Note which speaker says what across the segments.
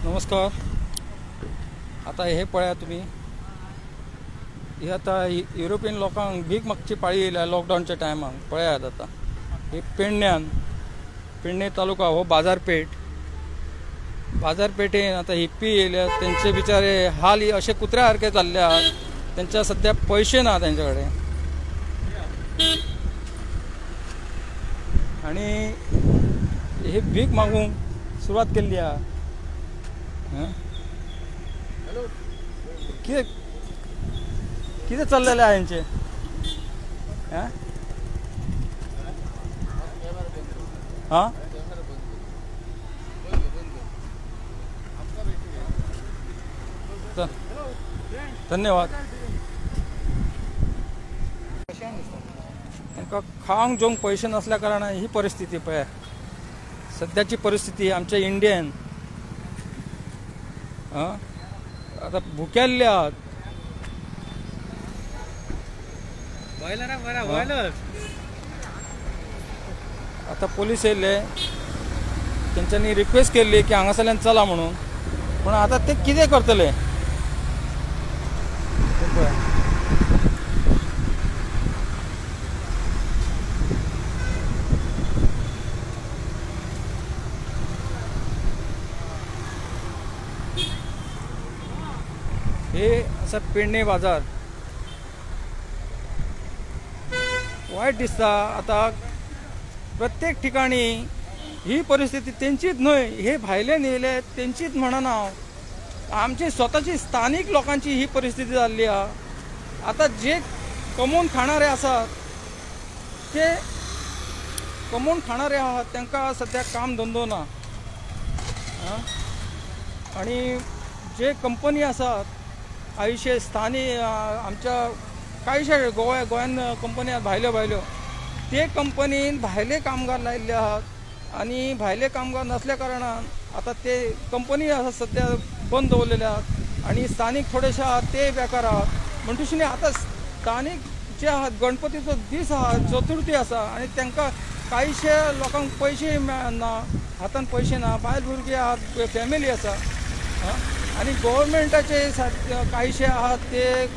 Speaker 1: नमस्कार. आता हे पळया तुमी, हे आता युरोपियन लोकांक भीक मागची पाळी येयल्या लॉकडावनच्या टायमाक. पळयात आता हे पेडण्यान, पेडणे तालुका हो बाजारपेठ. बाजारपेठेन आता हिप्पी येयल्या, तेंचे बिचारे हाल अशे कुत्र्या सारखे जाल्ले आहात. तेंच्या सद्या पयशे ना तेंच्या कडेन आनी हे भीक मागूंक सुरवात केल्ली आहा. कितें कितें चल्लेलें आहा हेंचें? हां धन्यवाद. तांकां खावंक जेवंक पयशे नासल्या कारणान ही परिस्थिती पळय सद्याची परिस्थिती आमच्या इंडियन. आता भुकेल्ले आहात. आता पोलीस येयल्ले, तेंच्यांनी रिक्वेस्ट केल्ली की हांगासरल्यान चला म्हणून, पूण आतां ते कितें करतले पळय. हे आसा पेडणे बाजार. वायट दिसता आता प्रत्येक ठिकाणी ही परिस्थिती तेंचीच न्हय, हे भायल्यान येयले तेंचीच म्हणना हांव, आमची स्वताची स्थानीक लोकांची ही परिस्थिती जाल्ली आहा. आतां जे कमोवन खाणारे आसात ते कमोवन खाणारे आहात, तांकां सद्याक काम धंदो ना. आनी जे कंपनी आसात कांयशे स्थानीक आमच्या कांयशे गोंयान कंपनी आहात भायल्यो भायल्यो, ते कंपनीन भायले कामगार लायिल्ले आहात आनी भायले कामगार नासल्या कारणान आतां ते कंपनी आसा सद्या बंद दवरलेले आहात आनी स्थानीक थोडेशे आहात ते बेकार आहात. म्हणटकीर आतां स्थानीक जे आहात गणपतीचो दीस आहा, चतुर्थी आसा आनी तांकां कांयशे लोकांक पयशे ना, हातान पयशे ना, बायल भुरगीं आहात, फॅमिली आसा. आनी गव्हर्मेंटाचे कांयशे आहात ते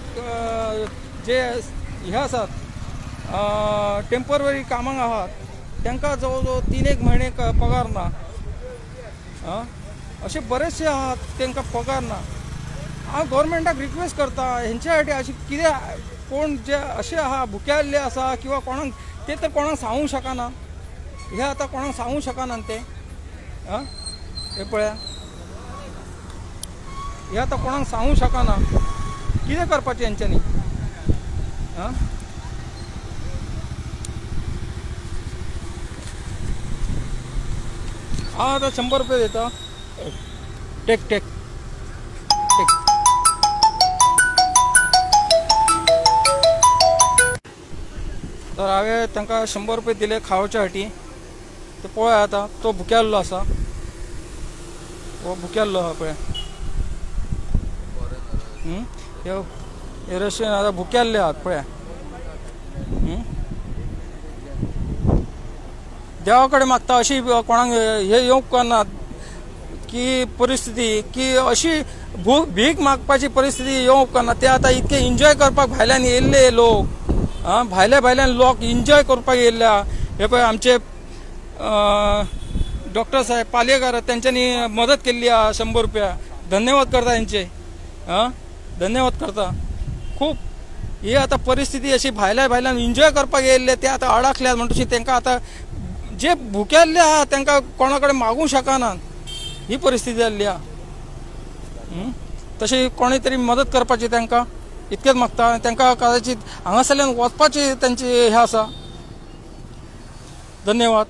Speaker 1: जे हे आसात टेंपररी कामांक आहात, तांकां जवळ जवळ 3-1 म्हयने पगार ना. अशे बरेचशे आहात तांकां पगार ना. हांव गव्हर्मेंटाक रिक्वेस्ट करता हेंच्या खातीर अशें कितें कोण जे अशे आहा भुकेल्ले आसा किंवा कोणाक ते तर कोणाक सांगूंक शकना, हे आतां कोणाक सांगूंक शकना ते. हे पळया, हे आतां कोणाक सांगूंक शकना कितें करपाचें हेंच्यांनी. हांव आतां 100 रुपया दिता. Take take take. तर हांवें तांकां 100 रुपया दिले खावच्या खातीर. ते पळय आतां तो भुकेल्लो आसा, हो भुकेल्लो आहा पळय. हे रशियन आतां भुकेल्ले आहात पळय. देवा कडेन मागता अशी कोणाक हे येवंक ना की परिस्थिती की अशी भीक मागपाची परिस्थिती येवंक ना. ते आतां इतके एन्जॉय करपाक भायल्यान येयल्ले लोक, भायल्या भायल्यान लोक एन्जॉय करपाक येयल्ले. हे पळय आमचे डॉक्टर साहेब पालयेकार तेंच्यांनी मदत केल्ली आहा 100 रुपया. धन्यवाद करता हेंचे, धन्यवाद करता खूब. ही आतां परिस्थिती अशी भायल्या भायल्यान एन्जॉय करपाक येयल्ले ते आतां अडकल्यात म्हणटकीर तांकां आतां जे भुकेल्ले आहा तांकां कोणा कडेन मागूंक शकना, ही परिस्थिती जाल्ली आहा. तशी कोणी तरी मदत करपाची तांकां इतकेंच मागता. तांकां कदाचित हांगासरल्यान वचपाची तेंची हें आसा. धन्यवाद.